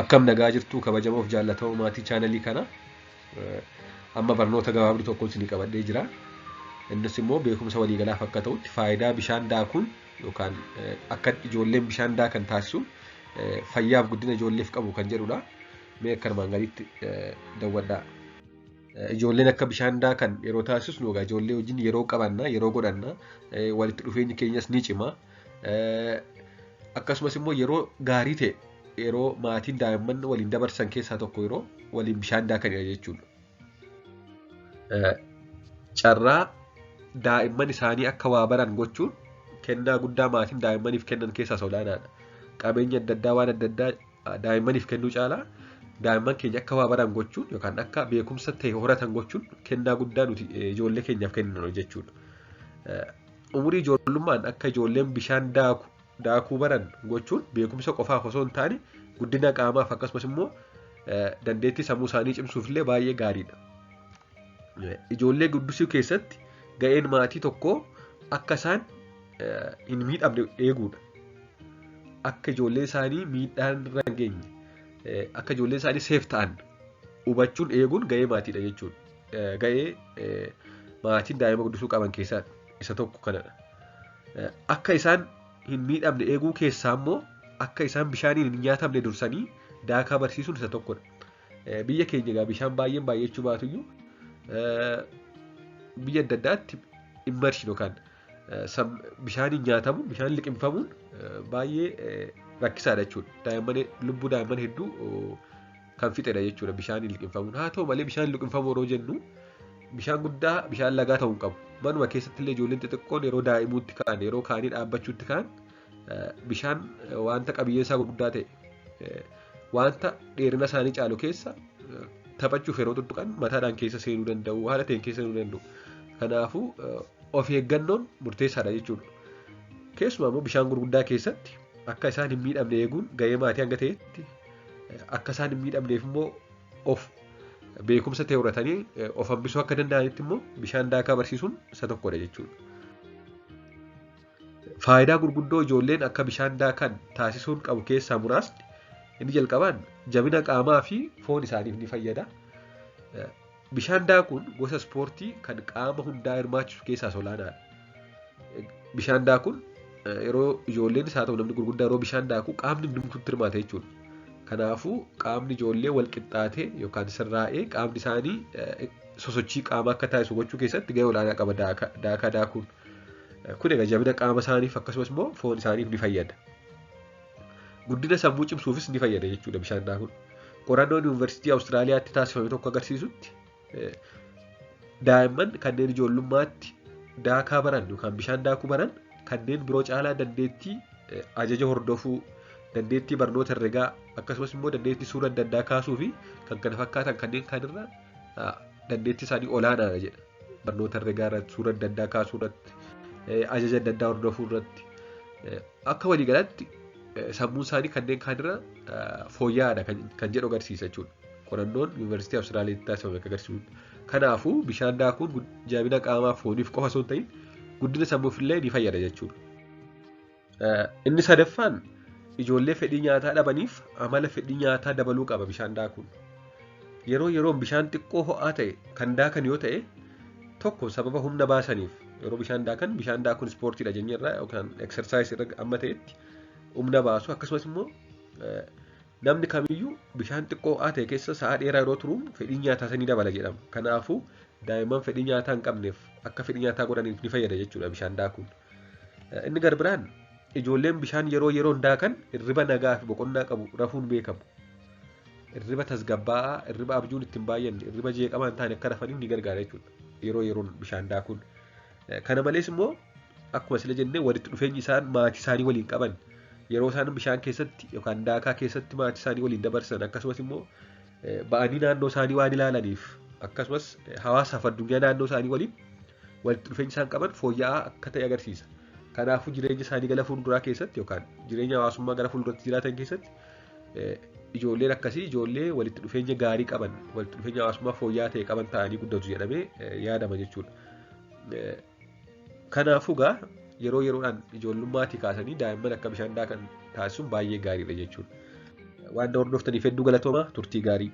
Akkam nagaa jirtu kabajamoof jaallatamoo maatii chaanalii kana amma barnoota gabaabduu tokkoon isinii qabadhee jira. Innis immoo beekumsa waliigalaaf akka ta'utti faayidaa bishaan daakuun yookaan akka ijoolleen bishaan daakan taasisuun fayyaaf guddina ijoolleef qabu kan jedhudha. Mee akka armaan gadiitti daawwadhaa. Ijoolleen akka bishaan daakan yeroo taasisnu egaa ijoollee wajjin yeroo qabanna, yeroo godhanna, walitti dhufeenyi keenyas ni cima. Akkasumas immoo yeroo gaarii ta'e yeroo maatiin daa'imman waliin dabarsan keessaa tokko yeroo waliin bishaan daakanidha jechuudha. Carraa daa'imman isaanii akka waa baran gochuun kennaa guddaa maatiin daa'immaniif kennan keessaa isa olaanaadha. Qabeenya adda addaa waan adda addaa daa'immaniif kennuu caalaa daa'imman keenya akka waa baran gochuun yookaan akka beekumsa ta'e horatan gochuun kennaa guddaa nuti ijoollee keenyaaf kenninu jechuudha. Umurii ijoollummaan akka ijoolleen bishaan daakuu baran gochuun beekumsa qofaaf osoo hin taane guddina qaamaaf akkasumas immoo dandeettii sammuu isaanii cimsuuf illee baay'ee gaariidha. Ijoollee guddisuu keessatti ga'een maatii tokkoo akka isaan hin miidhamne eeguudha. Akka ijoollee isaanii miidhaan irra hin geenye, akka ijoollee isaanii seef ta'an hubachuun eeguun ga'ee maatiidha jechuudha. Ga'ee maatiin daa'ima guddisuu qaban keessaa isa tokko kanadha. Akka isaan hin miidhamne eeguu keessaa immoo akka isaan bishaaniin hin nyaatamne dursanii daakaa barsiisuun isa tokkodha. Biyya keenya egaa bishaan baay'een baay'achuu baatuyyuu biyya adda addaatti immersion yookaan bishaaniin nyaatamuun bishaan liqimfamuun baay'ee rakkisaadha jechuudha. Daa'imman lubbuu daa'imman hedduu kan fixedha jechuudha bishaaniin liqimfamuun. Haa ta'u malee bishaan liqimfamuu yeroo jennu bishaan guddaa bishaan lagaa ta'uu hin qabu. Manuma keessatti illee ijoolleen xixiqqoon yeroo daa'imuutti ka'an yeroo ka'anii dhaabbachuutti ka'an bishaan wanta qabiyyeen isaa gurguddaa ta'e wanta dheerina isaanii caalu keessa taphachuuf yeroo tuttuqan mataadhaan keessa seenuu danda'u haala ta'een keessa seenuu danda'u. Kanaafuu of eeggannoon murteessaadha jechuudha. Keessumaa immoo bishaan gurguddaa keessatti akka isaan hin miidhamne eeguun ga'ee maatii hanga ta'etti akka isaan hin miidhamneef immoo of beekumsa ta'e horatanii of hambisuu akka danda'anitti immoo bishaan daakaa barsiisuun isa tokkodha jechuudha. Faayidaa gurguddoo ijoolleen akka bishaan daakan taasisuun qabu keessaa muraasni inni jalqabaan jabina qaamaa fi foon isaaniif ni fayyada. Bishaan daakuun gosa ispoortii kan qaama hundaa hirmaachisu keessaa isa olaanaadha. Bishaan daakuun yeroo ijoolleenis haa ta'u namni gurguddaa yeroo bishaan daaku qaamni hundumtuu hirmaata jechuudha. Kanaafuu qaamni ijoollee wal qixxaatee yookaan sirraa'ee qaamni isaanii sosochii qaamaa akka taasisu gochuu keessatti gahee olaanaa qaba daakaa daakuun. Kun egaa jabina qaama isaaniif akkasumas immoo foon isaaniif ni fayyada. Guddina sammuu cimsuufis ni fayyada jechuudha bishaan daakuun. Qorannoon Yuunivarsiitii Awustiraaliyaatti taasifame tokko agarsiisutti daa'imman kanneen ijoollummaatti daakaa baran yookaan bishaan daakuu baran kanneen biroo caalaa dandeettii ajaja hordofuu, dandeettii barnoota herregaa akkasumas immoo dandeettii suura adda addaa kaasuu fi kan kana fakkaatan kanneen kaanirra dandeettii isaanii olaanaadha jedha. Barnoota herregaa irratti, suura adda addaa kaasuu irratti, ajaja adda addaa hordofuu irratti akka waliigalaatti sammuun isaanii kanneen kaanirra fooyya'aadha kan jedhu agarsiisa jechuudha. Qorannoon Yuunivarsiitii Awustiraaliyaatti taasifame akka agarsiisutti. Kanaafuu bishaan daakuun jabina qaamaa fooniif qofa osoo hin ta'in guddina sammuuf illee ni fayyada jechuudha. Inni sadaffaan ijoollee fedhii nyaataa dhabaniif amala fedhii nyaataa dabaluu qaba bishaan daakuun. Yeroo yeroon bishaan xiqqoo ho'aa ta'e kan daakan yoo ta'e tokko sababa humna baasaniif yeroo bishaan daakan bishaan daakuun ispoortiidha jenneerra yookaan eksersaayisii irra amma ta'etti humna baasu akkasumas immoo namni kamiyyuu bishaan xiqqoo ho'aa ta'e keessa sa'a dheeraa yeroo turuun fedhii nyaataa sanii dabala jedhama. Kanaafuu daa'imman fedhii nyaataa hin qabneef akka fedhii nyaataa godhaniif ni fayyada jechuudha bishaan daakuun. Inni garbiraan ijoolleen bishaan yeroo yeroon daakan hirriba nagaa fi boqonnaa qabu rafuun beekamu. Hirriba tasgabbaa'aa, hirriba abjuun ittiin baay'anne, hirriba jeeqamaa hin taane akka rafaniif ni gargaara jechuudha. Yeroo yeroon bishaan daakuun. Kana malees immoo akkuma sila jennee walitti dhufeenyi isaan maatii isaanii waliin qaban yeroo isaan bishaan keessatti yookaan daakaa keessatti maatii isaanii waliin dabarsan akkasumas immoo ba'anii naannoo isaanii waan ilaalaniif akkasumas hawaasaaf addunyaa naannoo isaanii waliin walitti dhufeenyi isaan qaban fooyya'aa akka ta'e agarsiisa. Kanaafuu jireenya isaanii gara fuulduraa keessatti yookaan jireenya hawaasummaa gara fuulduratti jiraatan keessatti ijoolleen akkasii ijoollee walitti dhufeenya gaarii qaban walitti dhufeenya hawaasummaa fooyya'aa ta'e qaban ta'anii guddatu jedhamee yaadama jechuudha. Kanaafuu egaa yeroo yeroodhaan ijoollummaatti kaasanii daa'imman akka bishaan daakan taasisuun baay'ee gaariidha jechuudha. Waan hordoftaniif hedduu galatooma, turtii gaarii.